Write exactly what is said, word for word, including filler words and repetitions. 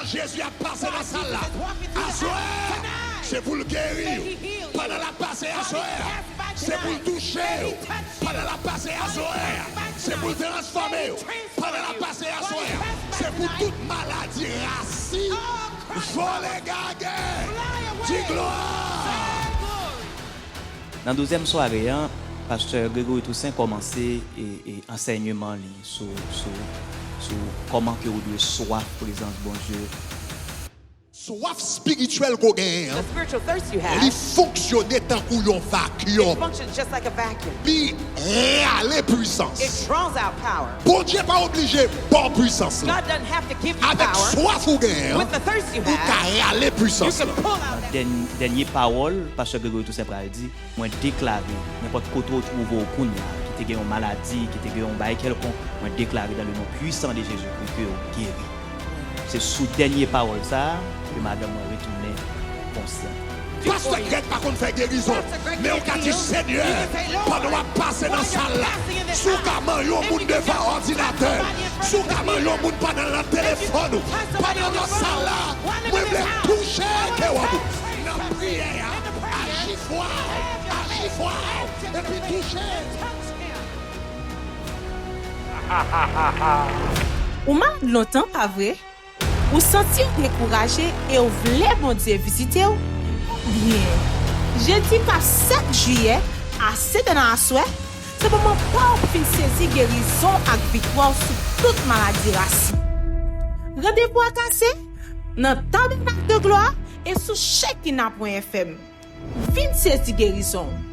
Jezi ap pase nan sal la. Aswè, se pou l geri w. Pandan l ap pase aswè, se pou l touche w. Pandan l ap pase aswè, se pou l transfòme w. Pandan l ap pase aswè, se pou tout maladi, rasin, vole gage, di glwa. Nan douzyèm sware an, pastè Gregory Toussaint kòmanse e, e ansèyman li sou, sou, sou kòman ke ou dwe swaf prezans Bondye. Swaf espirityèl ke w genyen an, li fonksyone tankou yon vakyòm. Li rale pwisans. Bondye pa oblije ba w pwisans lan. Avèk swaf ou genyen an, ou ka rale pwisans lan. Nan dèny- dènye pawòl pastè Gregory Toussaint pral di, mwen deklare, nenpòt kote w twouve w kounye a, ki te gen yon maladi, ki te gen yon bagay kèlkonk, mwen deklare dans le nom puissant de Jésus-Christ ke w geri. Se sou dènye pawòl sa a ke madanm mwen retounen konsyans. Pastè Greg pa konn fè gerizon, men ou ka di, Senyè, pandan w ap pase nan sal la, si w ka manyen yon moun devan òdinatè, si w ka manyen yon moun pandan l nan telefòn ou, pandan w nan sal la, mwen vle touche kè w nan priyè a, aji fwa, aji fwa, epi touche. Ou malad lontan, pa vre? Ou santi w dekouraje e w vle Bondye vizite w? Ebyen, jedi k ap sèt jiyè, a sèt è nan aswè, se moman pa w pou w vin sezi gerizon ak viktwa w sou tout maladi rasin. Randevou a kase nan Tabènak de Glwa e sou Shekinah pwen F M. Vin sezi gerizon w.